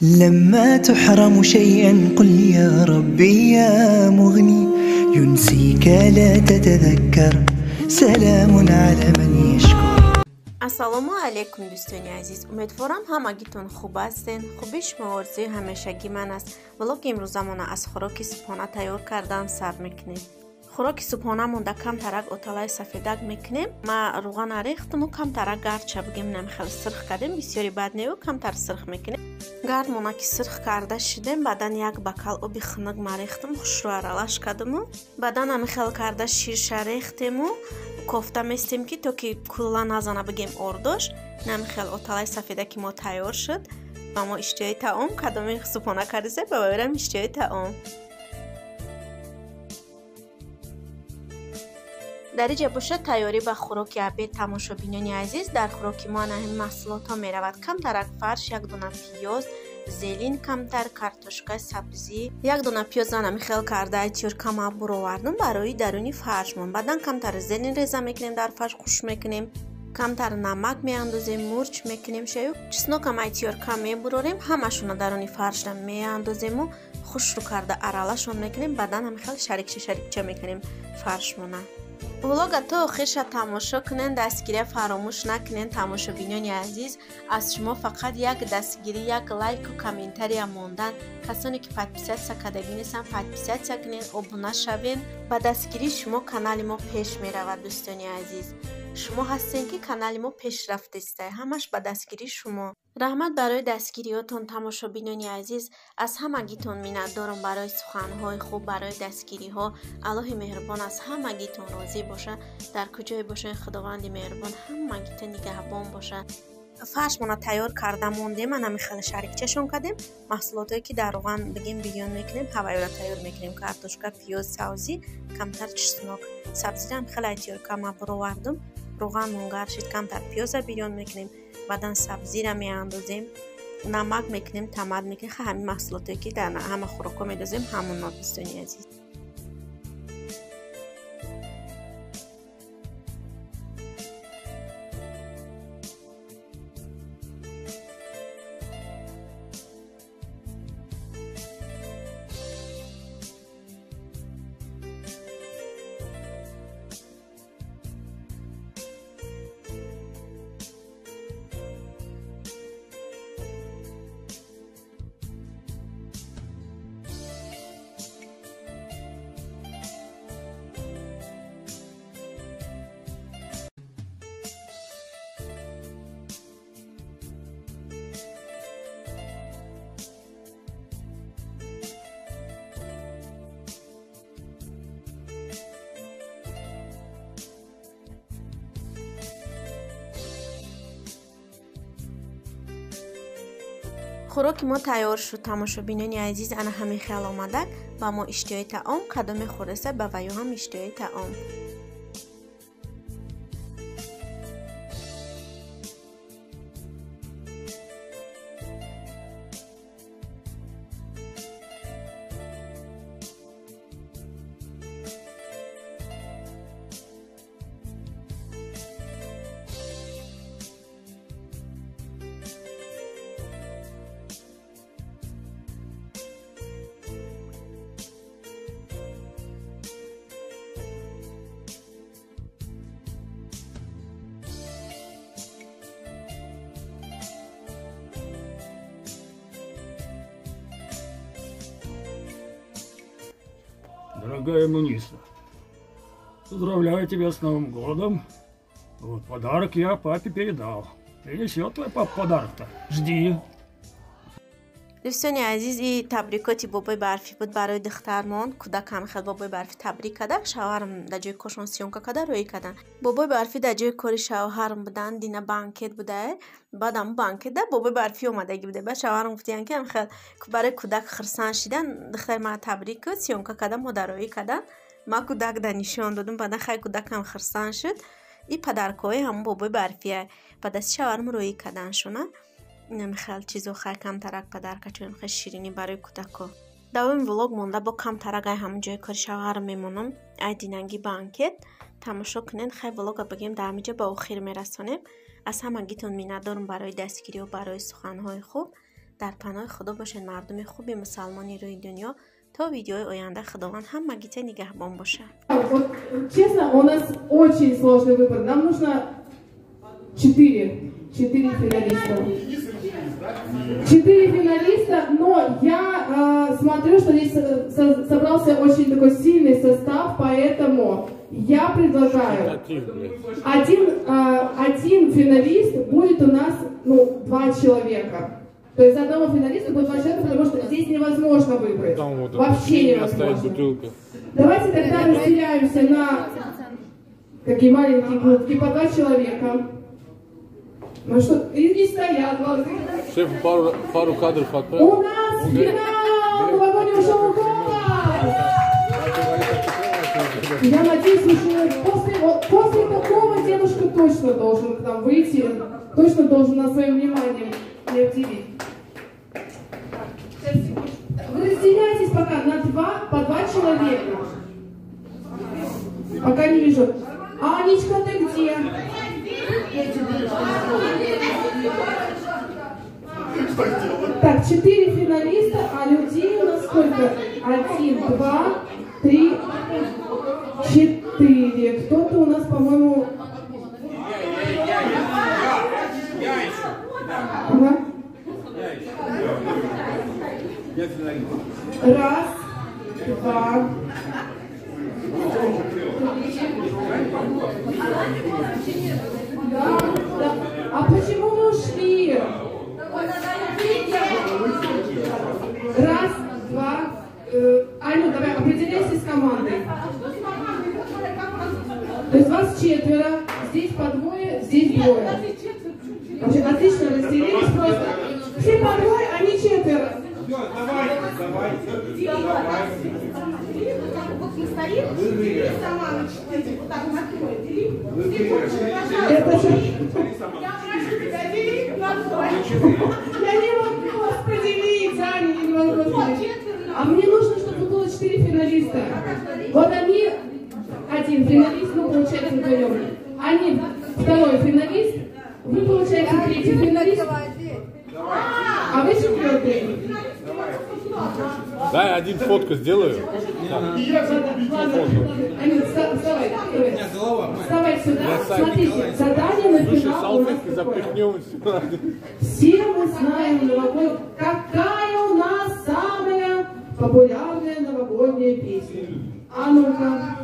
لما تحرم شيئا قل يا ربي يا مغني ينسيك لا تتذكر سلام على من يشكر. Ассалому алайкум, дӯстони азиз. Умедворам, ҳамагитон хуб ҳастен. Хуби шумо орзуи ҳамешагӣ ман аст. Влоги имрӯзамона аз хӯроки субҳона тайёр кардан сар мекунем. Хӯроки субҳона монда камтарак оталаи сафедак мекунем. Ма рӯғана рехтуму камтарак гардша бигем, намхел сирх кардем, бисёри бад нею, камтар сирх мекунем. Гардмона ки сирх карда шидем, баъдан як бакал оби хунук ма рехтум, хушрӯ аралаш кардуму баъдан амихел карда ширша рехтему кофта местем, ки то ки кулла назана, бигем, ордош. Намихел оталаи сафеда ки мо тайёр шуд ва мо иштиҳои таом кадоми субҳона кардисе, ба вайрам иштиҳои таом. Дар иҷа бошад тайёрӣ ба хӯроки обед. Тамошобинони азиз, дар хӯроки мо ана ҳамин маҳсулотҳо меравад: камтарак фарш, як дона пиёз, зелень, камтар картошка, сабзӣ. Як дона пиёз ана хел карда тёрка ма буровардум барои даруни фаршмон. Баъдан камтар зелень реза мекунем, дар фарш хуш мекунем, камтар намак меандозем, мурч мекунем, шаю чеснок ам ай тёрка мебурорем, ҳамашона даруни фаршра меандозему хушрӯ карда аралашон мекунем. Баъдан ҳамихел шарикча шарикча мекунем фаршмона. Влога то охирша тамошо кунен, дастгирия фаромӯш накунен. Тамошобинони азиз, аз шумо фақат як дастгирӣ, як лайку комментария мондан. Касоне ки подписаться кардагӣ нестанд, подписаться кунен, обуна шавен. Ба дастгирии шумо канали мо пеш меравад. Дӯстони азиз, шумо ҳастем, ки канали мо пешрафтиста, ҳамаш ба дастгирии шумо. Раҳмат барои дастгириётон. Тамошобинони азиз, аз ҳамагитон миннатдорам барои суханҳои хуб, барои дастгириҳо. Аллоҳи меҳрубон аз ҳамагитон розӣ бошад. Дар куҷое бошед, Худованди меҳрубон ҳамагитон нигаҳбон бошад. Фаршмона тайёр карда мондем, ана михел шарикчашон кардем. Маҳсулотое ки дар равған, бигем, бирён мекунем, ҳавайёра тайёр мекунем: картошка, пиёз, савзӣ, камтар чеснок. Сабзиам хеле тёрка ма буровардум. Равғанмон гарм шид, камтар пиёза бирён мекунем, баъдан сабзира меандозем, намак мекунем, тамат мекунем. Ҳамин маҳсулотое ки дар ҳама хӯрокҳо медозем, ҳамонно, дӯстони азиз. Хӯроки мо тайёр шуд, тамошобинони азиз. Ана ҳамин хел омадак. Ба мо иштиҳои таом, кадоме хӯреса, ба ваё ҳам иштиҳои таом. Дорогая Муниса, поздравляю тебя с Новым годом. Вот подарок я папе передал. Принесет твой папа подарок-то. Жди. Дӯстони азиз, и табрикоти бобои барфӣ буд барои духтармон. Кӯдакам хел бобои барфӣ табрик карда, шавҳарам дар ҷои коршон съёмка карда рӯӣ кардан. Бобои барфӣ дар ҷои кори шавҳарам буданд, дина банкет будае. Баъд ҳамун банкетда бобои барфӣ омадагӣ буде. Баъд шавҳарам гуфтиян, ки хел барои кӯдак хурсанд шидан, духтари мана табрик куд, съёмка карда, модароӣ кардан. Ма кӯдак да нишон додум, баъдан хай кӯдакам хурсанд шуд. И подаркҳои ҳамун бобои барфия ба дасти шавҳарам рӯӣ карданшона. Инам хел чизо, хай камтарак подарка, чун хел ширинӣ барои кӯдако. Давоми влог монда бо камтарак ай ҳамун ҷои кори шавҳарам мемонам, ай динагӣ банкет тамошо кунен. Хай, влога, бигем, дар ҳаминҷо ба охир мерасонем. Аз ҳамагитон миннатдорам барои дастгириҳо, барои суханҳои хуб. Дар паноҳи Худо бошед, мардуми хуби мусалмони рӯи дунё. То видеои оянда Худованд ҳамагита нигаҳбон бошад. Вот, честно, у нас очень сложный выбор. Нам нужно 4 финалиста. 4 финалиста, но я смотрю, что здесь собрался очень такой сильный состав, поэтому я предлагаю один финалист будет у нас, ну, 2 человека. То есть одного финалиста будет 2 человека, потому что здесь невозможно выбрать. Там вот вообще невозможно. Давайте тогда разделяемся на такие маленькие группки по 2 человека. Ну что, и стоят. Шеф, пару кадров отправил. У нас финал новогоднего шоу «Голос». Я надеюсь, уже после такого дедушка точно должен к нам выйти, точно должен нас своим вниманием не обделить. Вы разделяйтесь пока на по 2 человека. Пока не вижу. Анечка, ты где? Так, 4 финалиста, а людей у нас сколько? 1, 2, 3, 4. Кто-то у нас, по-моему... Ага. Раз, два, три. Да, да. А почему вы ушли? Раз, два. Аню, давай, определяйся с командой. То есть вас 4, здесь по 2, здесь 2. Вообще, отлично разделились просто. Все по 2, они 4. Давайте, давайте, давайте. Вот мы стоим, сама на 4, вот так на 3 дели. Это же... Я прошу тебя, дели на 2. Я не могу вас поделить, Аня, я не могу вас поделить. А мне нужно, чтобы было 4 финалиста. Вот они, 1 финалист, ну, получается, вдвоем. Они 2 финалист, вы, получается, 3 финалист. А вы 4. Дай один фотку сделаю. Анют, вставай. Вставай сюда. Смотрите, задание на финал у нас такое. Все мы знаем новогоднюю. Какая у нас самая популярная новогодняя песня? А ну-ка.